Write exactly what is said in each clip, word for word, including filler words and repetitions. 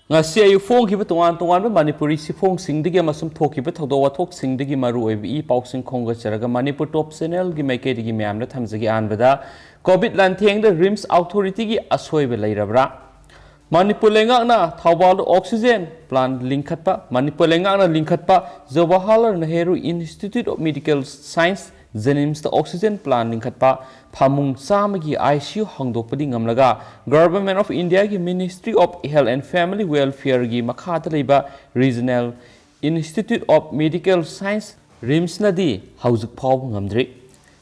ꯉꯁꯤ ꯑꯌꯨꯛ ꯐꯣꯡꯈꯤꯕ ꯇꯣꯉꯥꯟ ꯇꯣꯉꯥꯟꯕ ꯃꯅꯤꯄꯨꯔꯤ ꯆꯦꯐꯣꯡꯁꯤꯡꯗꯒꯤ ꯑꯃꯁꯨꯡ ꯊꯣꯛꯈꯤꯕ ꯊꯧꯗꯣꯛ ꯋꯥꯊꯣꯛꯁꯤꯡꯗꯒꯤ ꯃꯔꯨꯑꯣꯏꯕ ꯏ ꯄꯥꯎꯁꯤꯡ ꯈꯣꯝꯒꯠꯆꯔꯒ ꯃꯅꯤꯄꯨꯔ ꯇꯣꯞ ꯆꯦꯅꯦꯜꯒꯤ ꯃꯥꯏꯀꯩꯗꯒꯤ ꯃꯌꯥꯝꯗ ꯊꯝꯖꯒꯦ꯫ ꯑꯍꯥꯟꯕꯗ, ꯀꯣꯚꯤꯗ ꯂꯥꯟꯊꯦꯡꯗ ꯔꯤꯝꯁ ꯑꯣꯊꯣꯔꯤꯇꯤꯒꯤ ꯑꯁꯣꯏꯕ ꯂꯩꯔꯕ꯭ꯔꯥ? ꯃꯅꯤꯄꯨꯔ ꯂꯩꯉꯥꯛꯅ ꯊꯧꯕꯥꯜꯗ ꯑꯣꯛꯁꯤꯖꯦꯟ ꯄ꯭ꯂꯥꯟ ꯂꯤꯡꯈꯠꯄ꯫ ꯃꯅꯤꯄꯨꯔ ꯂꯩꯉꯥꯛꯅ ꯂꯤꯡꯈꯠꯄ Jawaharlal Nehru institute of medical science, ꯖꯦꯅꯤꯝꯁꯇ ꯑꯣꯛꯁꯤꯖꯦꯟ ꯄ꯭ꯂꯥꯟ ꯂꯤꯡꯈꯠꯄ, ꯐꯃꯨꯡ ꯆꯥꯝꯃꯒꯤ ICU ꯍꯥꯡꯗꯣꯛꯄꯗꯤ ꯉꯝꯂꯒ, Government of Indiaꯒꯤ Ministry of Health and Family Welfareꯒꯤ ꯃꯈꯥꯗ ꯂꯩꯕ Regional Institute of Medical Science, ꯔꯤꯝꯁꯅꯗꯤ ꯍꯧꯖꯤꯛ ꯐꯥꯎꯕ ꯉꯝꯗ꯭ꯔꯤ꯫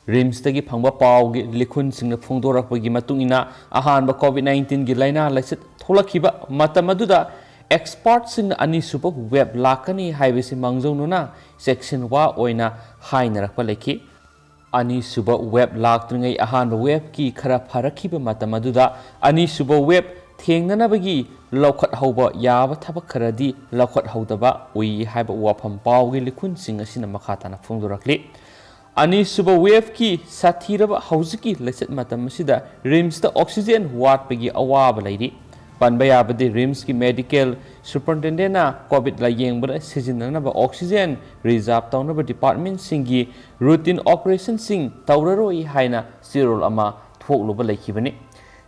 ꯔꯤꯝꯁꯇꯒꯤ ꯐꯪꯕ ꯄꯥꯎꯒꯤ ꯂꯤꯈꯨꯟꯁꯤꯡꯅ ꯐꯣꯡꯗꯣꯔꯛꯄꯒꯤ ꯃꯇꯨꯡ ꯏꯟꯅ, ꯑꯍꯥꯟꯕ ꯀꯣꯚꯤꯗ ꯅꯥꯏꯟꯇꯤꯟꯒꯤ ꯂꯥꯏꯅꯥ ꯂꯥꯏꯆꯠ ꯊꯣꯛꯂꯛꯈꯤꯕ ꯃꯇꯝ ꯑꯗꯨꯗ ꯑꯦꯛꯁꯄꯥꯔꯠꯁꯤꯡꯅ ꯑꯅꯤꯁꯨꯕ ꯋꯦꯕ ꯂꯥꯛꯀꯅꯤ ꯍꯥꯏꯕꯁꯤ ꯃꯥꯡꯖꯧꯅꯅ ꯆꯦꯛꯁꯤꯟ ꯋꯥ ꯑꯣꯏꯅ ꯍꯥꯏꯅꯔꯛꯄ ꯂꯩꯈꯤ꯫ ꯑꯅꯤꯁꯨꯕ ꯋꯦꯕ ꯂꯥꯛꯇ꯭ꯔꯤꯉꯩ ꯑꯍꯥꯟꯕ ꯋꯦꯕꯀꯤ ꯈꯔ ꯐꯔꯛꯈꯤꯕ ꯃꯇꯝ ꯑꯗꯨꯗ ꯑꯅꯤꯁꯨꯕ ꯋꯦꯕ ꯊꯦꯡꯅꯅꯕꯒꯤ ꯂꯧꯈꯠꯍꯧꯕ ꯌꯥꯕ ꯊꯕꯛ ꯈꯔꯗꯤ ꯂꯧꯈꯠꯍꯧꯗꯕ ꯎꯏ ꯍꯥꯏꯕ ꯋꯥꯐꯝ ꯄꯥꯎꯒꯤ ꯂꯤꯈꯨꯟꯁꯤꯡ ꯑꯁꯤꯅ ꯃꯈꯥ ꯇꯥꯅ ꯐꯣꯡꯗꯣꯔꯛꯂꯤ꯫ ꯑꯅꯤꯁꯨꯕ ꯋꯦꯕꯀꯤ ꯁꯥꯊꯤꯔꯕ ꯍꯧꯖꯤꯛꯀꯤ ꯂꯥꯏꯆꯠ ꯃꯇꯝ ꯑꯁꯤꯗ ꯔꯤꯝꯁꯇ ꯑꯣꯛꯁꯤꯖꯦꯟ ꯋꯥꯠꯄꯒꯤ ꯑꯋꯥꯕ ꯂꯩꯔꯤ꯫ ꯄꯟꯕ ꯌꯥꯕꯗꯤ, ꯔꯤꯝꯁꯀꯤ ꯃꯦꯗꯤꯀꯦꯜ ꯁꯨꯄꯔꯤꯟꯇꯦꯟꯗꯦꯟꯅ ꯀꯣꯚꯤꯗ ꯂꯥꯌꯦꯡꯕꯗ ꯁꯤꯖꯤꯟꯅꯅꯕ ꯑꯣꯛꯁꯤꯖꯦꯟ ꯔꯤꯖꯥꯔꯚ ꯇꯧꯅꯕ ꯗꯤꯄꯥꯔꯠꯃꯦꯟꯁꯤꯡꯒꯤ ꯔꯨꯇꯤꯟ ꯑꯣꯄꯔꯦꯁꯟꯁꯤꯡ ꯇꯧꯔꯔꯣꯏ ꯍꯥꯏꯅ ꯆꯦꯔꯣꯜ ꯑꯃ ꯊꯣꯛꯂꯨꯕ ꯂꯩꯈꯤꯕꯅꯤ꯫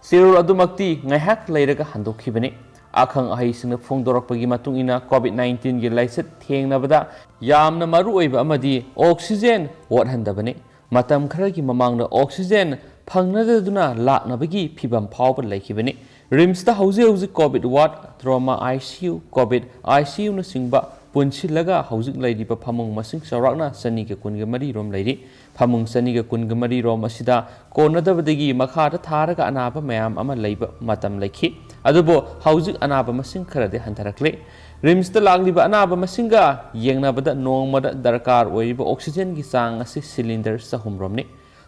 ꯆꯦꯔꯣꯜ ꯑꯗꯨꯃꯛꯇꯤ ꯉꯥꯏꯍꯥꯛ ꯂꯩꯔꯒ ꯍꯟꯗꯣꯛꯈꯤꯕꯅꯤ꯫ ꯑꯈꯪ ꯑꯍꯩꯁꯤꯡꯅ ꯐꯣꯡꯗꯣꯔꯛꯄꯒꯤ ꯃꯇꯨꯡ ꯏꯟꯅ, ꯀꯣꯚꯤꯗ ꯅꯥꯏꯟꯇꯤꯟꯒꯤ ꯂꯥꯏꯆꯠ ꯊꯦꯡꯅꯕꯗ ꯌꯥꯝꯅ ꯃꯔꯨꯑꯣꯏꯕ ꯑꯃꯗꯤ ꯑꯣꯛꯁꯤꯖꯦꯟ ꯋꯥꯠꯍꯟꯗꯕꯅꯤ꯫ ꯃꯇꯝ ꯈꯔꯒꯤ ꯃꯃꯥꯡꯗ ꯑꯣꯛꯁꯤꯖꯦꯟ ꯐꯪꯅꯗꯗꯨꯅ ꯂꯥꯛꯅꯕꯒꯤ ꯐꯤꯚꯝ ꯐꯥꯎꯕ ꯂꯩꯈꯤꯕꯅꯤ꯫ ꯔꯤꯝꯁꯇ ꯍꯧꯖꯤꯛ ꯍꯧꯖꯤꯛ ꯀꯣꯚꯤꯗ ꯋꯥꯔꯗ, ꯇ꯭ꯔꯣꯃꯥ ICU, ꯀꯣꯚꯤꯗ ICUꯅꯆꯤꯡꯕ ꯄꯨꯟꯁꯤꯜꯂꯒ ꯍꯧꯖꯤꯛ ꯂꯩꯔꯤꯕ ꯐꯃꯨꯡ ꯃꯁꯤꯡ ꯆꯥꯎꯔꯥꯛꯅ ꯆꯅꯤꯒ ꯀꯨꯟꯒ ꯃꯔꯤ ꯔꯣꯝ ꯂꯩꯔꯤ꯫ ꯐꯃꯨꯡ ꯆꯅꯤꯒ ꯀꯨꯟꯒ ꯃꯔꯤ ꯔꯣꯝ ꯑꯁꯤꯗ ꯀꯣꯟꯅꯗꯕꯗꯒꯤ ꯃꯈꯥꯗ ꯊꯥꯔꯒ ꯑꯅꯥꯕ ꯃꯌꯥꯝ ꯑꯃ ꯂꯩꯕ ꯃꯇꯝ ꯂꯩꯈꯤ꯫ ꯑꯗꯨꯕꯨ ꯍꯧꯖꯤꯛ ꯑꯅꯥꯕ ꯃꯁꯤꯡ ꯈꯔꯗꯤ ꯍꯟꯊꯔꯛꯂꯦ꯫ ꯔꯤꯝꯁꯇ ꯂꯥꯛꯂꯤꯕ ꯑꯅꯥꯕ ꯃꯁꯤꯡꯒ ꯌꯦꯡꯅꯕꯗ ꯅꯣꯡꯃꯗ ꯗꯔꯀꯥꯔ ꯑꯣꯏꯔꯤꯕ ꯑꯣꯛꯁꯤꯖꯦꯟꯒꯤ ꯆꯥꯡ ꯑꯁꯤ ꯁꯤꯂꯤꯟꯗꯔ ꯆꯍꯨꯝ ꯔꯣꯝꯅꯤ꯫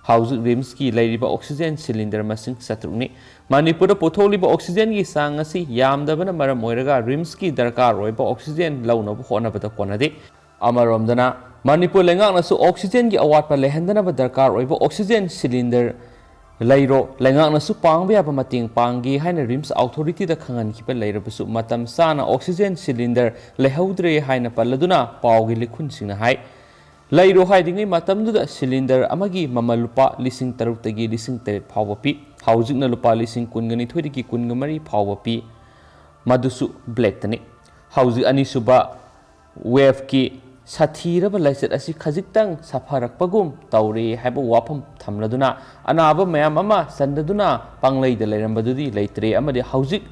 ꯍꯧꯖꯤꯛ ꯔꯤꯝꯁꯀꯤ ꯂꯩꯔꯤꯕ ꯑꯣꯛꯁꯤꯖꯦꯟ ꯁꯤꯂꯤꯟꯗꯔ ꯃꯁꯤꯡ ꯆꯥꯇ꯭ꯔꯨꯛꯅꯤ꯫ ꯃꯅꯤꯄꯨꯔꯗ ꯄꯨꯊꯣꯛꯂꯤꯕ ꯑꯣꯛꯁꯤꯖꯦꯟꯒꯤ ꯆꯥꯡ ꯑꯁꯤ ꯌꯥꯝꯗꯕꯅ ꯃꯔꯝ ꯑꯣꯏꯔꯒ ꯔꯤꯝꯁꯀꯤ ꯗꯔꯀꯥꯔ ꯑꯣꯏꯕ ꯑꯣꯛꯁꯤꯖꯦꯟ ꯂꯧꯅꯕ ꯍꯣꯠꯅꯕꯗ ꯀꯣꯟꯅꯗꯦ꯫ ꯑꯃꯔꯣꯝꯗꯅ, ꯃꯅꯤꯄꯨꯔ ꯂꯩꯉꯥꯛꯅꯁꯨ ꯑꯣꯛꯁꯤꯖꯦꯟꯒꯤ ꯑꯋꯥꯠꯄ ꯂꯩꯍꯟꯗꯅꯕ ꯗꯔꯀꯥꯔ ꯑꯣꯏꯕ ꯑꯣꯛꯁꯤꯖꯦꯟ ꯁꯤꯂꯤꯟꯗꯔ ꯂꯩꯔꯣ ꯂꯩꯉꯥꯛꯅꯁꯨ ꯄꯥꯡꯕ ꯌꯥꯕ ꯃꯇꯦꯡ ꯄꯥꯡꯒꯦ ꯍꯥꯏꯅ ꯔꯤꯝꯁ ꯑꯣꯊꯣꯔꯤꯇꯤꯗ ꯈꯪꯍꯟꯈꯤꯕ ꯂꯩꯔꯕꯁꯨ, ꯃꯇꯝ ꯆꯥꯅ ꯑꯣꯛꯁꯤꯖꯦꯟ ꯁꯤꯂꯤꯟꯗꯔ ꯂꯩꯍꯧꯗ꯭ꯔꯦ ꯍꯥꯏꯅ ꯄꯜꯂꯗꯨꯅ ꯄꯥꯎꯒꯤ ꯂꯤꯈꯨꯟꯁꯤꯡꯅ ꯍꯥꯏ꯫ ꯂꯩꯔꯣ ꯍꯥꯏꯔꯤꯉꯩ ꯃꯇꯝꯗꯨꯗ ꯁꯤꯂꯤꯟꯗꯔ ꯑꯃꯒꯤ ꯃꯃꯜ ꯂꯨꯄꯥ ꯂꯤꯁꯤꯡ ꯇꯔꯨꯛꯇꯒꯤ ꯂꯤꯁꯤꯡ ꯇꯔꯦꯠ ꯐꯥꯎꯕ ꯄꯤ꯫ ꯍꯧꯖꯤꯛꯅ ꯂꯨꯄꯥ ꯂꯤꯁꯤꯡ ꯀꯨꯟꯒ ꯅꯤꯊꯣꯏꯗꯒꯤ ꯀꯨꯟꯒ ꯃꯔꯤ ꯐꯥꯎꯕ ꯄꯤ꯫ ꯃꯗꯨꯁꯨ ꯕ꯭ꯂꯦꯛꯇꯅꯤ꯫ ꯍꯧꯖꯤꯛ ꯑꯅꯤꯁꯨꯕ ꯋꯦꯚꯀꯤ ꯁꯥꯊꯤꯔꯕ ꯂꯥꯏꯆꯠ ꯑꯁꯤ ꯈꯖꯤꯛꯇꯪ ꯁꯥꯐꯔꯛꯄꯒꯨꯝ ꯇꯧꯔꯦ ꯍꯥꯏꯕ ꯋꯥꯐꯝ ꯊꯝꯂꯗꯨꯅ, ꯑꯅꯥꯕ ꯃꯌꯥꯝ ꯑꯃ ꯆꯟꯗꯗꯨꯅ ꯄꯪꯂꯩꯗ ꯂꯩꯔꯝꯕꯗꯨꯗꯤ ꯂꯩꯇ꯭ꯔꯦ ꯑꯃꯗꯤ ꯍꯧꯖꯤꯛ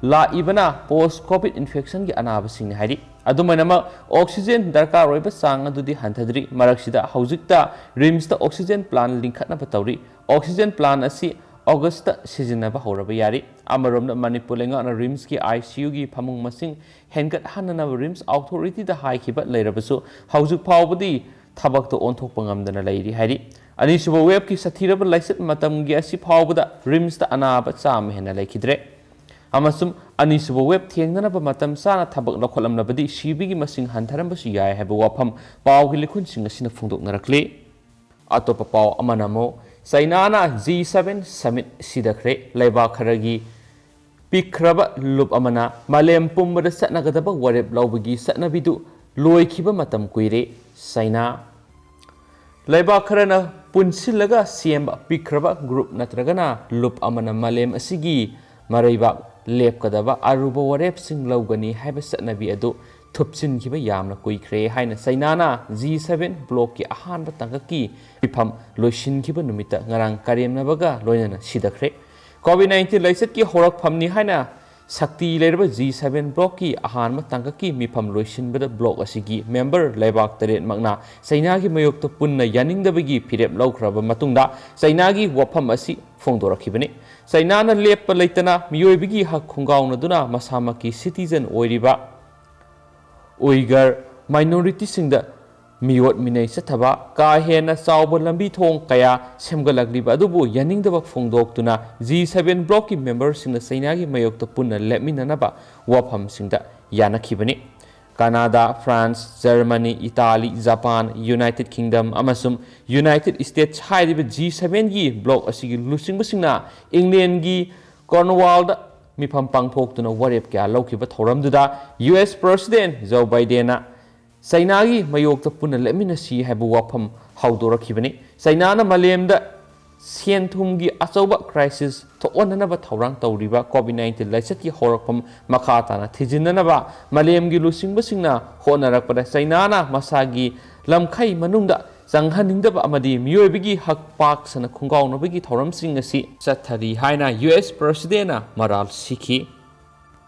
ꯂꯥꯛꯏꯕꯅ ꯄꯣꯁ ꯀꯣꯚꯤꯗ ꯏꯟꯐꯦꯛꯁꯟꯒꯤ ꯑꯅꯥꯕꯁꯤꯡꯅꯤ ꯍꯥꯏꯔꯤ꯫ ꯑꯗꯨꯃꯥꯏꯅꯃꯛ, ꯑꯣꯛꯁꯤꯖꯦꯟ ꯗꯔꯀꯥꯔ ꯑꯣꯏꯕ ꯆꯥꯡ ꯑꯗꯨꯗꯤ ꯍꯟꯊꯗ꯭ꯔꯤ꯫ ꯃꯔꯛꯁꯤꯗ ꯍꯧꯖꯤꯛꯇ ꯔꯤꯝꯁꯇ ꯑꯣꯛꯁꯤꯖꯦꯟ ꯄ꯭ꯂꯥꯟ ꯂꯤꯡꯈꯠꯅꯕ ꯇꯧꯔꯤ꯫ ꯑꯣꯛꯁꯤꯖꯦꯟ ꯄ꯭ꯂꯥꯟ ꯑꯁꯤ ꯑꯣꯒꯁꯇ ꯁꯤꯖꯤꯟꯅꯕ ꯍꯧꯔꯕ ꯌꯥꯔꯤ꯫ ꯑꯃꯔꯣꯝꯗ, ꯃꯅꯤꯄꯨꯔ ꯂꯩꯉꯥꯛꯅ ꯔꯤꯝꯁꯀꯤ ꯑꯥꯏ ꯁꯤ ꯌꯨꯒꯤ ꯐꯃꯨꯡ ꯃꯁꯤꯡ ꯍꯦꯟꯒꯠꯍꯟꯅꯅꯕ ꯔꯤꯝꯁ ꯑꯣꯊꯣꯔꯤꯇꯤꯗ ꯍꯥꯏꯈꯤꯕ ꯂꯩꯔꯕꯁꯨ, ꯍꯧꯖꯤꯛ ꯐꯥꯎꯕꯗꯤ ꯊꯕꯛꯇ ꯑꯣꯟꯊꯣꯛꯄ ꯉꯝꯗꯅ ꯂꯩꯔꯤ ꯍꯥꯏꯔꯤ꯫ ꯑꯅꯤꯁꯨꯕ ꯋꯦꯚꯀꯤ ꯁꯥꯊꯤꯔꯕ ꯂꯥꯏꯆꯠ ꯃꯇꯝꯒꯤ ꯑꯁꯤ ꯐꯥꯎꯕꯗ ꯔꯤꯝꯁꯇ ꯑꯅꯥꯕ ꯆꯥꯝꯃ ꯍꯦꯟꯅ ꯂꯩꯈꯤꯗ꯭ꯔꯦ꯫ ꯑꯃꯁꯨꯡ ꯑꯅꯤꯁꯨꯕ ꯋꯦꯚ ꯊꯦꯡꯅꯅꯕ ꯃꯇꯝ ꯆꯥꯅ ꯊꯕꯛ ꯂꯧꯈꯠꯂꯝꯂꯕꯗꯤ ꯁꯤꯕꯒꯤ ꯃꯁꯤꯡ ꯍꯟꯊꯔꯝꯕꯁꯨ ꯌꯥꯏ ꯍꯥꯏꯕ ꯋꯥꯐꯝ ꯄꯥꯎꯒꯤ ꯂꯤꯈꯨꯟꯁꯤꯡ ꯑꯁꯤꯅ ꯐꯣꯡꯗꯣꯛꯅꯔꯛꯂꯤ꯫ ꯑꯇꯣꯞꯄ ꯄꯥꯎ ꯑꯃꯅ ꯑꯃꯨꯛ, ꯆꯩꯅꯥꯅ ꯖꯤ ꯁꯚꯦꯟ ꯁꯃꯤꯠ ꯁꯤꯗꯈ꯭ꯔꯦ꯫ ꯂꯩꯕꯥꯛ ꯈꯔꯒꯤ ꯄꯤꯛꯈ꯭ꯔꯕ ꯂꯨꯞ ꯑꯃꯅ ꯃꯥꯂꯦꯝ ꯄꯨꯝꯕꯗ ꯆꯠꯅꯒꯗꯕ ꯋꯥꯔꯦꯞ ꯂꯧꯕꯒꯤ ꯆꯠꯅꯕꯤꯗꯨ ꯂꯣꯏꯈꯤꯕ ꯃꯇꯝ ꯀꯨꯏꯔꯦ꯫ ꯆꯩꯅꯥ ꯂꯩꯕꯥꯛ ꯈꯔꯅ ꯄꯨꯟꯁꯤꯜꯂꯒ ꯁꯦꯝꯕ ꯄꯤꯛꯈ꯭ꯔꯕ ꯒ꯭ꯔꯨꯞ ꯅꯠꯇ꯭ꯔꯒꯅ ꯂꯨꯞ ꯑꯃꯅ ꯃꯥꯂꯦꯝ ꯑꯁꯤꯒꯤ ꯃꯔꯩꯕꯥꯛ ꯂꯦꯞꯀꯗꯕ ꯑꯔꯨꯕ ꯋꯥꯔꯦꯞꯁꯤꯡ ꯂꯧꯒꯅꯤ ꯍꯥꯏꯕ ꯆꯠꯅꯕꯤ ꯑꯗꯨ ꯊꯨꯞꯆꯤꯟꯈꯤꯕ ꯌꯥꯝꯅ ꯀꯨꯏꯈ꯭ꯔꯦ ꯍꯥꯏꯅ ꯆꯩꯅꯥꯅ ꯖꯤ ꯁꯚꯦꯟ ꯕ꯭ꯂꯣꯛꯀꯤ ꯑꯍꯥꯟꯕ ꯇꯥꯡꯀꯛꯀꯤ ꯃꯤꯐꯝ ꯂꯣꯏꯁꯤꯟꯈꯤꯕ ꯅꯨꯃꯤꯠꯇ ꯉꯔꯥꯡ ꯀꯔꯦꯝꯅꯕꯒ ꯂꯣꯏꯅꯅ ꯁꯤꯗꯈ꯭ꯔꯦ꯫ ꯀꯣꯚꯤꯗ ꯅꯥꯏꯟꯇꯤꯟ ꯂꯥꯏꯆꯠꯀꯤ ꯍꯧꯔꯛꯐꯝꯅꯤ ꯍꯥꯏꯅ ꯁꯛꯇꯤ ꯂꯩꯔꯕ ꯖꯤ ꯁꯚꯦꯟ ꯕ꯭ꯂꯣꯛꯀꯤ ꯑꯍꯥꯟꯕ ꯇꯥꯡꯀꯛꯀꯤ ꯃꯤꯐꯝ ꯂꯣꯏꯁꯤꯟꯕꯗ ꯕ꯭ꯂꯣꯛ ꯑꯁꯤꯒꯤ ꯃꯦꯝꯕꯔ ꯂꯩꯕꯥꯛ ꯇꯔꯦꯠꯃꯛꯅ ꯆꯩꯅꯥꯒꯤ ꯃꯥꯌꯣꯛꯇ ꯄꯨꯟꯅ ꯌꯥꯅꯤꯡꯗꯕꯒꯤ ꯐꯤꯔꯦꯞ ꯂꯧꯈ꯭ꯔꯕ ꯃꯇꯨꯡꯗ ꯆꯩꯅꯥꯒꯤ ꯋꯥꯐꯝ ꯑꯁꯤ ꯐꯣꯡꯗꯣꯔꯛꯈꯤꯕꯅꯤ꯫ ꯆꯩꯅꯥꯅ ꯂꯦꯞꯄ ꯂꯩꯇꯅ ꯃꯤꯑꯣꯏꯕꯒꯤ ꯍꯛ ꯈꯣꯡꯒꯥꯎꯅꯗꯨꯅ ꯃꯁꯥꯃꯛꯀꯤ ꯁꯤꯇꯤꯖꯟ ꯑꯣꯏꯔꯤꯕ ꯎꯏꯒꯔ ꯃꯥꯏꯅꯣꯔꯤꯇꯤꯁꯤꯡꯗ ꯃꯤꯑꯣꯠ ꯃꯤꯅꯩ ꯆꯠꯊꯕ, ꯀꯥ ꯍꯦꯟꯅ ꯆꯥꯎꯕ ꯂꯝꯕꯤ ꯊꯣꯡ ꯀꯌꯥ ꯁꯦꯝꯒꯠꯂꯛꯂꯤꯕ ꯑꯗꯨꯕꯨ ꯌꯥꯅꯤꯡꯗꯕ ꯐꯣꯡꯗꯣꯛꯇꯨꯅ ꯖꯤ ꯁꯚꯦꯟ ꯕ꯭ꯂꯣꯛꯀꯤ ꯃꯦꯝꯕꯔꯁꯤꯡꯅ ꯆꯩꯅꯥꯒꯤ ꯃꯥꯌꯣꯛꯇ ꯄꯨꯟꯅ ꯂꯦꯞꯃꯤꯟꯅꯅꯕ ꯋꯥꯐꯝꯁꯤꯡꯗ ꯌꯥꯅꯈꯤꯕꯅꯤ꯫ Canada, France, Germany, Italy, Japan, united kingdom ꯑꯃꯁꯨꯡ ꯌꯨꯅꯥꯏꯇꯦꯗ ꯁ꯭ꯇꯦꯠꯁ ꯍꯥꯏꯔꯤꯕ ꯖꯤ ꯁꯚꯦꯟꯒꯤ ꯕ꯭ꯂꯣꯛ ꯑꯁꯤꯒꯤ ꯂꯨꯆꯤꯡꯕꯁꯤꯡꯅ ꯏꯪꯂꯦꯟꯒꯤ ꯀꯣꯔꯟꯋꯥꯜꯗ ꯃꯤꯐꯝ ꯄꯥꯡꯊꯣꯛꯇꯨꯅ ꯋꯥꯔꯦꯞ ꯀꯌꯥ ꯂꯧꯈꯤꯕ ꯊꯧꯔꯝꯗꯨꯗ ꯌꯨ ꯑꯦꯁ ꯄ꯭ꯔꯁꯤꯗꯦꯟ ꯖꯣ ꯕꯥꯏꯗꯦꯟꯅ ꯆꯩꯅꯥꯒꯤ ꯃꯥꯌꯣꯛꯇ ꯄꯨꯟꯅ ꯂꯦꯞꯃꯤꯟꯅꯁꯤ ꯍꯥꯏꯕ ꯋꯥꯐꯝ ꯍꯧꯗꯣꯔꯛꯈꯤꯕꯅꯤ꯫ ꯆꯩꯅꯥꯅ ꯃꯥꯂꯦꯝꯗ ꯁꯦꯟ ꯊꯨꯝꯒꯤ ꯑꯆꯧꯕ ꯀ꯭ꯔꯥꯏꯁꯤꯁ ꯊꯣꯛꯍꯟꯅꯅꯕ ꯊꯧꯔꯥꯡ ꯇꯧꯔꯤꯕ ꯀꯣꯚꯤꯗ ꯅꯥꯏꯟꯇꯤꯟ ꯂꯥꯏꯆꯠꯀꯤ ꯍꯧꯔꯛꯐꯝ ꯃꯈꯥ ꯇꯥꯅ ꯊꯤꯖꯤꯟꯅꯅꯕ ꯃꯥꯂꯦꯝꯒꯤ ꯂꯨꯆꯤꯡꯕꯁꯤꯡꯅ ꯍꯣꯠꯅꯔꯛꯄꯗ ꯆꯩꯅꯥꯅ ꯃꯁꯥꯒꯤ ꯂꯝꯈꯩ ꯃꯅꯨꯡꯗ ꯆꯪꯍꯟꯅꯤꯡꯗꯕ ꯑꯃꯗꯤ ꯃꯤꯑꯣꯏꯕꯒꯤ ꯍꯛ ꯄꯥꯛ ꯁꯟꯅ ꯈꯣꯡꯒꯥꯎꯅꯕꯒꯤ ꯊꯧꯔꯝꯁꯤꯡ ꯑꯁꯤ ꯆꯠꯊꯔꯤ ꯍꯥꯏꯅ ꯌꯨ ꯑꯦꯁ ꯄ꯭ꯔꯁꯤꯗꯦꯟꯅ ꯃꯔꯥꯜ ꯁꯤꯈꯤ꯫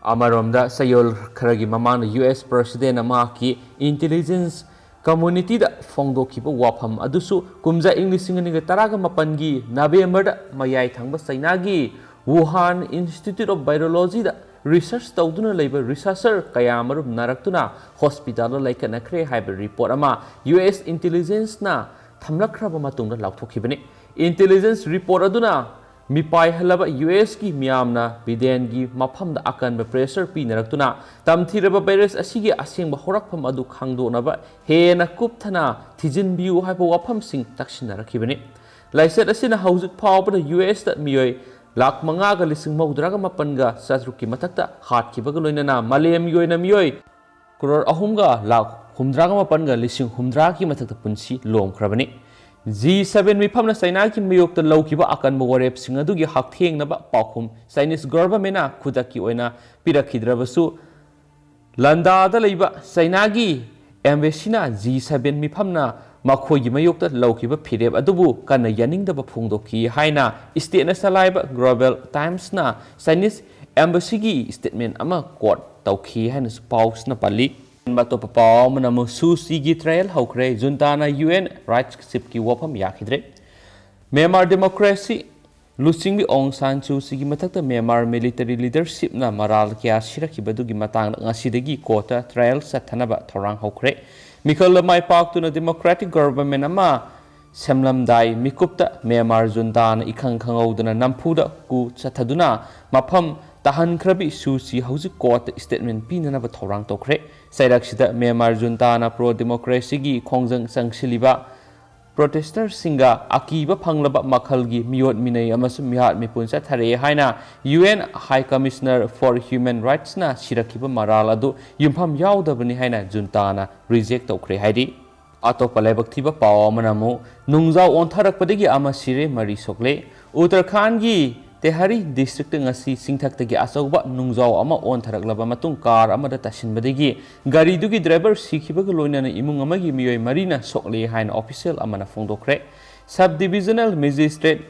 ꯑꯃꯔꯣꯝꯗ, ꯆꯌꯣꯜ ꯈꯔꯒꯤ ꯃꯃꯥꯡꯗ ꯌꯨ ꯑꯦꯁ ꯄ꯭ꯔꯁꯤꯗꯦꯟꯅ ꯃꯍꯥꯛꯀꯤ ꯏꯟꯇꯦꯂꯤꯖꯦꯟꯁ ꯀꯝꯃꯨꯅꯤꯇꯤꯗ ꯐꯣꯡꯗꯣꯛꯈꯤꯕ ꯋꯥꯐꯝ ꯑꯗꯨꯁꯨ ꯀꯨꯝꯖꯥ ꯏꯪ ꯂꯤꯁꯤꯡ ꯑꯅꯤꯒ ꯇꯔꯥꯒ ꯃꯥꯄꯟꯒꯤ ꯅꯕꯦꯝꯕꯔꯗ ꯃꯌꯥꯏ ꯊꯪꯕ ꯆꯩꯅꯥꯒꯤ ꯋꯨꯍꯥꯟ ꯏꯟꯁꯇꯤꯇ꯭ꯌꯨꯠ ꯑꯣꯐ ꯕꯥꯏꯑꯣꯂꯣꯖꯤꯗ ꯔꯤꯁꯔꯆ ꯇꯧꯗꯨꯅ ꯂꯩꯕ ꯔꯤꯁꯔꯆꯔ ꯀꯌꯥꯃꯔꯨꯝ ꯅꯥꯔꯛꯇꯨꯅ ꯍꯣꯁꯄꯤꯇꯥꯜꯗ ꯂꯩꯈꯠꯅꯈ꯭ꯔꯦ ꯍꯥꯏꯕ ꯔꯤꯄꯣꯔꯠ ꯑꯃ ꯌꯨ ꯑꯦꯁ ꯏꯟꯇꯦꯂꯤꯖꯦꯟꯁꯅ ꯊꯝꯂꯛꯈ꯭ꯔꯕ ꯃꯇꯨꯡꯗ ꯂꯥꯎꯊꯣꯛꯈꯤꯕꯅꯤ꯫ ꯏꯟꯇꯦꯂꯤꯖꯦꯟꯁ ꯔꯤꯄꯣꯔꯠ ꯑꯗꯨꯅ ꯃꯤꯄꯥꯏꯍꯜꯂꯕ ꯌꯨ ꯑꯦꯁꯀꯤ ꯃꯤꯌꯥꯝꯅ ꯕꯥꯏꯗꯦꯟꯒꯤ ꯃꯐꯝꯗ ꯑꯀꯟꯕ ꯄ꯭ꯔꯦꯁꯔ ꯄꯤꯅꯔꯛꯇꯨꯅ ꯇꯝꯊꯤꯔꯕ ꯚꯥꯏꯔꯁ ꯑꯁꯤꯒꯤ ꯑꯁꯦꯡꯕ ꯍꯧꯔꯛꯐꯝ ꯑꯗꯨ ꯈꯪꯗꯣꯛꯅꯕ ꯍꯦꯟꯅ ꯀꯨꯞꯊꯅ ꯊꯤꯖꯤꯟꯕꯤꯌꯨ ꯍꯥꯏꯕ ꯋꯥꯐꯝꯁꯤꯡ ꯇꯛꯁꯤꯟꯅꯔꯛꯈꯤꯕꯅꯤ꯫ ꯂꯥꯏꯆꯠ ꯑꯁꯤꯅ ꯍꯧꯖꯤꯛ ꯐꯥꯎꯕꯗ ꯌꯨ ꯑꯦꯁꯇ ꯃꯤꯑꯣꯏ ꯂꯥꯈ ꯃꯉꯥꯒ ꯂꯤꯁꯤꯡ ꯃꯧꯗ꯭ꯔꯥꯒ ꯃꯥꯄꯟꯒ ꯆꯥꯇ꯭ꯔꯨꯛꯀꯤ ꯃꯊꯛꯇ ꯍꯥꯠꯈꯤꯕꯒ ꯂꯣꯏꯅꯅ ꯃꯥꯂꯦꯝꯒꯤ ꯑꯣꯏꯅ ꯃꯤꯑꯣꯏ ꯀ꯭ꯔꯣꯔ ꯑꯍꯨꯝꯒ ꯂꯥꯈ ꯍꯨꯝꯗ꯭ꯔꯥꯒ ꯃꯥꯄꯟꯒ ꯂꯤꯁꯤꯡ ꯍꯨꯝꯗ꯭ꯔꯥꯒꯤ ꯃꯊꯛꯇ ꯄꯨꯟꯁꯤ ꯂꯣꯝꯈ꯭ꯔꯕꯅꯤ꯫ ꯖꯤ ꯁꯚꯦꯟ ꯃꯤꯐꯝꯅ ꯆꯩꯅꯥꯒꯤ ꯃꯥꯌꯣꯛꯇ ꯂꯧꯈꯤꯕ ꯑꯀꯟꯕ ꯋꯥꯔꯦꯞꯁꯤꯡ ꯑꯗꯨꯒꯤ ꯍꯛꯊꯦꯡꯅꯕ ꯄꯥꯎꯈꯨꯝ ꯆꯥꯏꯅꯤꯁ ꯒꯚꯔꯟꯃꯦꯟꯅ ꯈꯨꯗꯛꯀꯤ ꯑꯣꯏꯅ ꯄꯤꯔꯛꯈꯤꯗ꯭ꯔꯕꯁꯨ, ꯂꯟꯗꯥꯗ ꯂꯩꯕ ꯆꯩꯅꯥꯒꯤ ꯑꯦꯝꯕꯦꯁꯤꯅ ꯖꯤ ꯁꯚꯦꯟ ꯃꯤꯐꯝꯅ ꯃꯈꯣꯏꯒꯤ ꯃꯥꯌꯣꯛꯇ ꯂꯧꯈꯤꯕ ꯐꯤꯔꯦꯞ ꯑꯗꯨꯕꯨ ꯀꯟꯅ ꯌꯥꯅꯤꯡꯗꯕ ꯐꯣꯡꯗꯣꯛꯈꯤ ꯍꯥꯏꯅ ꯁ꯭ꯇꯦꯠꯅ ꯆꯂꯥꯏꯕ ꯒ꯭ꯂꯣꯕꯦꯜ ꯇꯥꯏꯝꯁꯅ ꯆꯥꯏꯅꯤꯁ ꯑꯦꯝꯕꯦꯁꯤꯒꯤ ꯁ꯭ꯇꯦꯠꯃꯦꯟ ꯑꯃ ꯀꯣꯠ ꯇꯧꯈꯤ ꯍꯥꯏꯅꯁꯨ ꯄꯥꯎꯁꯤꯅ ꯄꯜꯂꯤ꯫ ꯑꯇꯣꯞꯄ ꯄꯥꯎ ꯑꯃꯅ ꯑꯃꯨꯛ ꯁꯨ ꯆꯤꯒꯤ ꯇ꯭ꯔꯥꯌꯦꯜ ꯍꯧꯈ꯭ꯔꯦ, ꯖꯨꯟꯇꯥꯅ ꯌꯨ ꯑꯦꯟ ꯔꯥꯏꯠꯁꯤꯞꯀꯤ ꯋꯥꯐꯝ ꯌꯥꯈꯤꯗ꯭ꯔꯦ꯫ ꯃ꯭ꯌꯥꯟꯃꯥꯔ ꯗꯦꯃꯣꯀ꯭ꯔꯦꯁꯤ ꯂꯨꯆꯤꯡꯕꯤ ꯑꯣꯡ ꯁꯥꯟ ꯁꯨ ꯆꯤꯒꯤ ꯃꯊꯛꯇ ꯃ꯭ꯌꯥꯟꯃꯥꯔ ꯃꯤꯂꯤꯇꯔꯤ ꯂꯤꯗꯔꯁꯤꯞꯅ ꯃꯔꯥꯜ ꯀꯌꯥ ꯁꯤꯔꯛꯈꯤꯕꯗꯨꯒꯤ ꯃꯇꯥꯡꯗ ꯉꯁꯤꯗꯒꯤ ꯀꯣꯔꯠꯇ ꯇ꯭ꯔꯥꯌꯦꯜ ꯆꯠꯊꯅꯕ ꯊꯧꯔꯥꯡ ꯍꯧꯈ꯭ꯔꯦ꯫ ꯃꯤꯈꯜꯗ ꯃꯥꯏ ꯄꯥꯛꯇꯨꯅ ꯗꯦꯃꯣꯀ꯭ꯔꯦꯇꯤꯛ ꯒꯚꯔꯟꯃꯦꯟ ꯑꯃ ꯁꯦꯝꯂꯝꯗꯥꯏ ꯃꯤꯀꯨꯞꯇ ꯃ꯭ꯌꯥꯟꯃꯥꯔ ꯖꯨꯟꯇꯥꯅ ꯏꯈꯪ ꯈꯪꯍꯧꯗꯅ ꯅꯝꯐꯨꯗ ꯀꯨ ꯆꯠꯊꯗꯨꯅ ꯃꯐꯝ ꯇꯥꯍꯟꯈ꯭ꯔꯕꯤ ꯁꯨ ꯆꯤ ꯍꯧꯖꯤꯛ ꯀꯣꯔꯠꯇ ꯁ꯭ꯇꯦꯠꯃꯦꯟ ꯄꯤꯅꯅꯕ ꯊꯧꯔꯥꯡ ꯇꯧꯈ꯭ꯔꯦ꯫ ꯆꯩꯔꯛꯁꯤꯗ ꯃ꯭ꯌꯥꯟꯃꯥꯔ ꯖꯨꯟꯇꯥꯅ ꯄ꯭ꯔꯣ ꯗꯦꯃꯣꯀ꯭ꯔꯦꯁꯤꯒꯤ ꯈꯣꯡꯖꯪ ꯆꯪꯁꯤꯜꯂꯤꯕ ꯄ꯭ꯔꯣꯇꯦꯁꯇꯔꯁꯤꯡꯒ ꯑꯀꯤꯕ ꯐꯪꯂꯕ ꯃꯈꯜꯒꯤ ꯃꯤꯑꯣꯠ ꯃꯤꯅꯩ ꯑꯃꯁꯨꯡ ꯃꯤꯍꯥꯠ ꯃꯤꯄꯨꯟ ꯆꯠꯊꯔꯛꯑꯦ ꯍꯥꯏꯅ U N high commissioner for human ꯔꯥꯏꯠꯁꯅ ꯁꯤꯔꯛꯈꯤꯕ ꯃꯔꯥꯜ ꯑꯗꯨ ꯌꯨꯝꯐꯝ ꯌꯥꯎꯗꯕꯅꯤ ꯍꯥꯏꯅ ꯖꯨꯟꯇꯥꯅ ꯔꯤꯖꯦꯛ ꯇꯧꯈ꯭ꯔꯦ ꯍꯥꯏꯔꯤ꯫ ꯑꯇꯣꯞꯄ ꯂꯥꯏꯕꯛ ꯊꯤꯕ ꯄꯥꯎ ꯑꯃꯅ ꯑꯃꯨꯛ ꯅꯨꯡꯖꯥꯎ ꯑꯣꯟꯊꯔꯛꯄꯗꯒꯤ ꯑꯃ ꯁꯤꯔꯦ, ꯃꯔꯤ ꯁꯣꯛꯂꯦ꯫ ꯎꯇꯔꯈꯥꯟꯒꯤ ꯇꯦꯍꯔꯤ ꯗꯤꯁꯇ꯭ꯔꯤꯛꯇ ꯉꯁꯤ ꯆꯤꯡꯊꯛꯇꯒꯤ ꯑꯆꯧꯕ ꯅꯨꯡꯖꯥꯎ ꯑꯃ ꯑꯣꯟꯊꯔꯛꯂꯕ ꯃꯇꯨꯡ ꯀꯥꯔ ꯑꯃꯗ ꯇꯥꯁꯤꯟꯕꯗꯒꯤ ꯒꯥꯔꯤꯗꯨꯒꯤ ꯗ꯭ꯔꯥꯏꯚꯔ ꯁꯤꯈꯤꯕꯒ ꯂꯣꯏꯅꯅ ꯏꯃꯨꯡ ꯑꯃꯒꯤ ꯃꯤꯑꯣꯏ ꯃꯔꯤꯅ ꯁꯣꯛꯂꯦ ꯍꯥꯏꯅ ꯑꯣꯐꯤꯁꯤꯌꯦꯜ ꯑꯃꯅ ꯐꯣꯡꯗꯣꯛꯈ꯭ꯔꯦ꯫ ꯁꯕ ꯗꯤꯕꯤꯖꯅꯦꯜ ꯃꯦꯖꯤꯁꯇ꯭ꯔꯦꯠ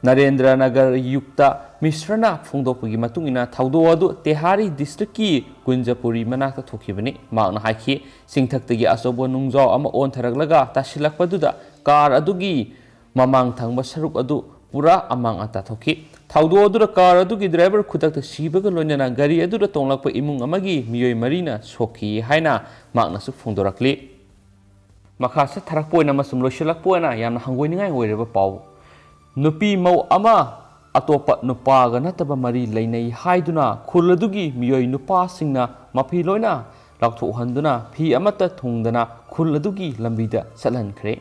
ꯅꯔꯦꯟꯗ꯭ꯔ ꯅꯒꯔ ꯌꯨꯛꯇ ꯃꯤꯁ꯭ꯔꯅ ꯐꯣꯡꯗꯣꯛꯄꯒꯤ ꯃꯇꯨꯡ ꯏꯟꯅ ꯊꯧꯗꯣꯛ ꯑꯗꯨ ꯇꯦꯍꯥꯔꯤ ꯗꯤꯁꯇ꯭ꯔꯤꯛꯀꯤ ꯒꯨꯟꯖꯄꯨꯔꯤ ꯃꯅꯥꯛꯇ ꯊꯣꯛꯈꯤꯕꯅꯤ꯫ ꯃꯍꯥꯛꯅ ꯍꯥꯏꯈꯤ, ꯆꯤꯡꯊꯛꯇꯒꯤ ꯑꯆꯧꯕ ꯅꯨꯡꯖꯥꯎ ꯑꯃ ꯑꯣꯟꯊꯔꯛꯂꯒ ꯇꯥꯁꯤꯜꯂꯛꯄꯗꯨꯗ ꯀꯥꯔ ꯑꯗꯨꯒꯤ ꯃꯃꯥꯡ ꯊꯪꯕ ꯁꯔꯨꯛ ꯑꯗꯨ ꯄꯨꯔꯥ ꯑꯃꯥꯡ ꯑꯇꯥ ꯊꯣꯛꯈꯤ꯫ ꯊꯧꯗꯣꯛ ꯑꯗꯨꯗ ꯀꯥꯔ ꯑꯗꯨꯒꯤ ꯗ꯭ꯔꯥꯏꯚꯔ ꯈꯨꯗꯛꯇ ꯁꯤꯕꯒ ꯂꯣꯏꯅꯅ ꯒꯥꯔꯤ ꯑꯗꯨꯗ ꯇꯣꯡꯂꯛꯄ ꯏꯃꯨꯡ ꯑꯃꯒꯤ ꯃꯤꯑꯣꯏ ꯃꯔꯤꯅ ꯁꯣꯛꯈꯤ ꯍꯥꯏꯅ ꯃꯍꯥꯛꯅꯁꯨ ꯐꯣꯡꯗꯣꯔꯛꯂꯤ꯫ ꯃꯈꯥ ꯆꯠꯊꯔꯛꯄ ꯑꯣꯏꯅ ꯑꯃꯁꯨꯡ ꯂꯣꯏꯁꯤꯜꯂꯛꯄ ꯑꯣꯏꯅ ꯌꯥꯝꯅ ꯍꯪꯒꯣꯏꯅꯤꯡꯉꯥꯏ ꯑꯣꯏꯔꯕ ꯄꯥꯎ꯫ ꯅꯨꯄꯤ ꯃꯧ ꯑꯃ ꯑꯇꯣꯞꯄ ꯅꯨꯄꯥꯒ ꯅꯠꯇꯕ ꯃꯔꯤ ꯂꯩꯅꯩ ꯍꯥꯏꯗꯨꯅ ꯈꯨꯜ ꯑꯗꯨꯒꯤ ꯃꯤꯑꯣꯏ ꯅꯨꯄꯥꯁꯤꯡꯅ ꯃꯐꯤ ꯂꯣꯏꯅ ꯂꯥꯎꯊꯣꯛꯍꯟꯗꯨꯅ ꯐꯤ ꯑꯃꯠꯇ ꯊꯨꯡꯗꯅ ꯈꯨꯜ ꯑꯗꯨꯒꯤ ꯂꯝꯕꯤꯗ ꯆꯠꯍꯟꯈ꯭ꯔꯦ꯫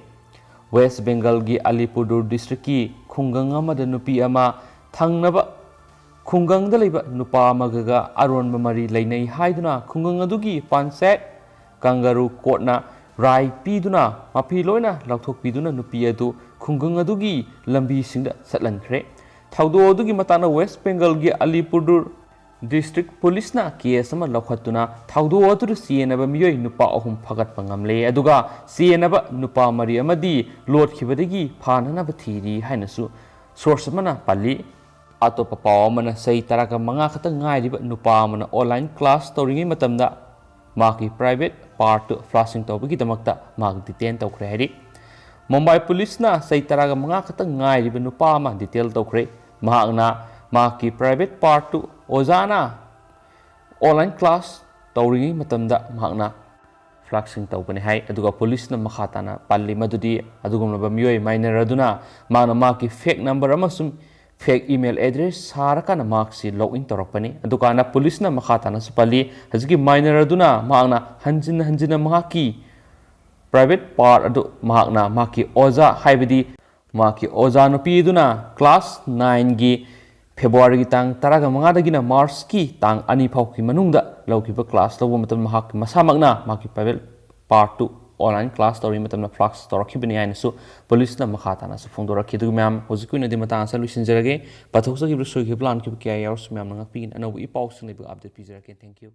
ꯋꯦꯁ ꯕꯦꯡꯒꯜꯒꯤ ꯑꯂꯤꯄꯨꯔꯗꯨꯔ ꯗꯤꯁꯇ꯭ꯔꯤꯛꯀꯤ ꯈꯨꯡꯒꯪ ꯑꯃꯗ ꯅꯨꯄꯤ ꯑꯃ ꯊꯪꯅꯕ ꯈꯨꯡꯒꯪꯗ ꯂꯩꯕ ꯅꯨꯄꯥ ꯑꯃꯒꯒ ꯑꯔꯣꯟꯕ ꯃꯔꯤ ꯂꯩꯅꯩ ꯍꯥꯏꯗꯨꯅ ꯈꯨꯡꯒꯪ ꯑꯗꯨꯒꯤ ꯄꯟꯆꯥꯌꯠ ꯀꯪꯒꯥꯔꯨ ꯀꯣꯔꯠꯅ ꯔꯥꯏ ꯄꯤꯗꯨꯅ ꯃꯐꯤ ꯂꯣꯏꯅ ꯂꯧꯊꯣꯛꯄꯤꯗꯨꯅ ꯅꯨꯄꯤ ꯑꯗꯨ ꯈꯨꯡꯒꯪ ꯑꯗꯨꯒꯤ ꯂꯝꯕꯤꯁꯤꯡꯗ ꯆꯠꯍꯟꯈ꯭ꯔꯦ꯫ ꯊꯧꯗꯣꯛ ꯑꯗꯨꯒꯤ ꯃꯇꯥꯡꯗ ꯋꯦꯁ ꯕꯦꯡꯒꯜꯒꯤ ꯑꯂꯤꯄꯨꯔꯗꯨꯔ ꯗꯤꯁꯇ꯭ꯔꯤꯛ ꯄꯨꯂꯤꯁꯅ ꯀꯦꯁ ꯑꯃ ꯂꯧꯈꯠꯇꯨꯅ ꯊꯧꯗꯣꯛ ꯑꯗꯨꯗ ꯆꯦꯟꯅꯕ ꯃꯤꯑꯣꯏ ꯅꯨꯄꯥ ꯑꯍꯨꯝ ꯐꯥꯒꯠꯄ ꯉꯝꯂꯦ, ꯑꯗꯨꯒ ꯆꯦꯟꯅꯕ ꯅꯨꯄꯥ ꯃꯔꯤ ꯑꯃꯗꯤ ꯂꯣꯠꯈꯤꯕꯗꯒꯤ ꯐꯥꯅꯅꯕ ꯊꯤꯔꯤ ꯍꯥꯏꯅꯁꯨ ꯁꯣꯔꯁ ꯑꯃꯅ ꯄꯜꯂꯤ꯫ ꯑꯇꯣꯞꯄ ꯄꯥꯎ ꯑꯃꯅ, ꯆꯍꯤ ꯇꯔꯥꯒ ꯃꯉꯥ ꯈꯛꯇ ꯉꯥꯏꯔꯤꯕ ꯅꯨꯄꯥ ꯑꯃꯅ ꯑꯣꯟꯂꯥꯏꯟ ꯀ꯭ꯂꯥꯁ ꯇꯧꯔꯤꯉꯩ ꯃꯇꯝꯗ ꯃꯍꯥꯛꯀꯤ ꯄ꯭ꯔꯥꯏꯚꯦꯠ ꯄꯥꯔꯠꯇꯨ ꯐ꯭ꯂꯥꯁꯤꯡ ꯇꯧꯕꯒꯤꯗꯃꯛꯇ ꯃꯍꯥꯛ ꯗꯤꯇꯦꯟ ꯇꯧꯈ꯭ꯔꯦ ꯍꯥꯏꯔꯤ꯫ ꯃꯨꯝꯕꯥꯏ ꯄꯨꯂꯤꯁꯅ ꯆꯍꯤ ꯇꯔꯥꯒ ꯃꯉꯥ ꯈꯛꯇ ꯉꯥꯏꯔꯤꯕ ꯅꯨꯄꯥ ꯑꯃ ꯗꯤꯇꯦꯟ ꯇꯧꯈ꯭ꯔꯦ꯫ ꯃꯍꯥꯛꯅ ꯃꯍꯥꯛꯀꯤ ꯄ꯭ꯔꯥꯏꯚꯦꯠ ꯄꯥꯔꯠꯇꯨ ꯑꯣꯖꯥꯅ ꯑꯣꯟꯂꯥꯏꯟ ꯀ꯭ꯂꯥꯁ ꯇꯧꯔꯤꯉꯩ ꯃꯇꯝꯗ ꯃꯍꯥꯛꯅ ꯐ꯭ꯂꯥꯁꯤꯡ ꯇꯧꯕꯅꯤ ꯍꯥꯏ꯫ ꯑꯗꯨꯒ ꯄꯨꯂꯤꯁꯅ ꯃꯈꯥ ꯇꯥꯅ ꯄꯜꯂꯤ ꯃꯗꯨꯗꯤ ꯑꯗꯨꯒꯨꯝꯂꯕ ꯃꯤꯑꯣꯏ ꯃꯥꯏꯅꯔ ꯑꯗꯨꯅ ꯃꯍꯥꯛꯅ ꯃꯍꯥꯛꯀꯤ ꯐꯦꯛ ꯅꯝꯕꯔ ꯑꯃꯁꯨꯡ fake email address ꯁꯥꯔꯀꯥꯟꯗ ꯃꯍꯥꯛꯁꯤ log in ꯇꯧꯔꯛꯄꯅꯤ꯫ ꯑꯗꯨꯀꯥꯟꯗ ꯄꯨꯂꯤꯁꯅ ꯃꯈꯥ ꯇꯥꯅꯁꯨ ꯄꯜꯂꯤ, ꯍꯧꯖꯤꯛꯀꯤ minor ꯑꯗꯨꯅ ꯃꯍꯥꯛꯅ ꯍꯟꯖꯤꯟ ꯍꯟꯖꯤꯟꯅ ꯃꯍꯥꯛꯀꯤ private part ꯑꯗꯨ ꯃꯍꯥꯛꯅ ꯃꯍꯥꯛꯀꯤ ꯑꯣꯖꯥ, ꯍꯥꯏꯕꯗꯤ ꯃꯍꯥꯛꯀꯤ ꯑꯣꯖꯥ ꯅꯨꯄꯤ ꯑꯗꯨꯅ class nineꯒꯤ Februaryꯒꯤ ꯇꯥꯡ ꯇꯔꯥꯃꯉꯥꯗꯒꯤꯅ Marchꯀꯤ ꯇꯥꯡ ꯑꯅꯤ ꯐꯥꯎꯒꯤ ꯃꯅꯨꯡꯗ ꯂꯧꯈꯤꯕ class ꯂꯧꯕ ꯃꯇꯝꯗ ꯃꯍꯥꯛ ꯃꯁꯥꯃꯛꯅ ꯃꯍꯥꯛꯀꯤ private partꯇꯨ online class ꯇꯧꯔꯤ ꯃꯇꯝꯗ flash ꯇꯧꯔꯛꯈꯤꯕꯅꯤ ꯍꯥꯏꯅꯁꯨ ꯄꯨꯂꯤꯁꯅ ꯃꯈꯥ ꯇꯥꯅꯁꯨ ꯐꯣꯡꯗꯣꯔꯛꯈꯤ꯫ ꯑꯗꯨꯒ ꯃꯌꯥꯝ, ꯍꯧꯖꯤꯛꯀꯤ ꯑꯣꯏꯅꯗꯤ ꯃꯇꯥꯡ ꯑꯁꯤꯗ ꯂꯣꯏꯁꯤꯟꯖꯔꯒꯦ꯫ ꯄꯥꯊꯣꯛꯆꯈꯤꯕ, ꯁꯣꯏꯈꯤꯕ, ꯂꯥꯟꯈꯤꯕ ꯀꯌꯥ ꯌꯥꯎꯔꯁꯨ ꯃꯌꯥꯝꯅ ꯉꯥꯛꯄꯤꯒꯅꯤ꯫ ꯑꯅꯧꯕ ꯏ ꯄꯥꯎꯁꯤꯡ ꯂꯩꯕꯒ update ꯄꯤꯖꯔꯛꯀꯦ꯫ Thank you꯫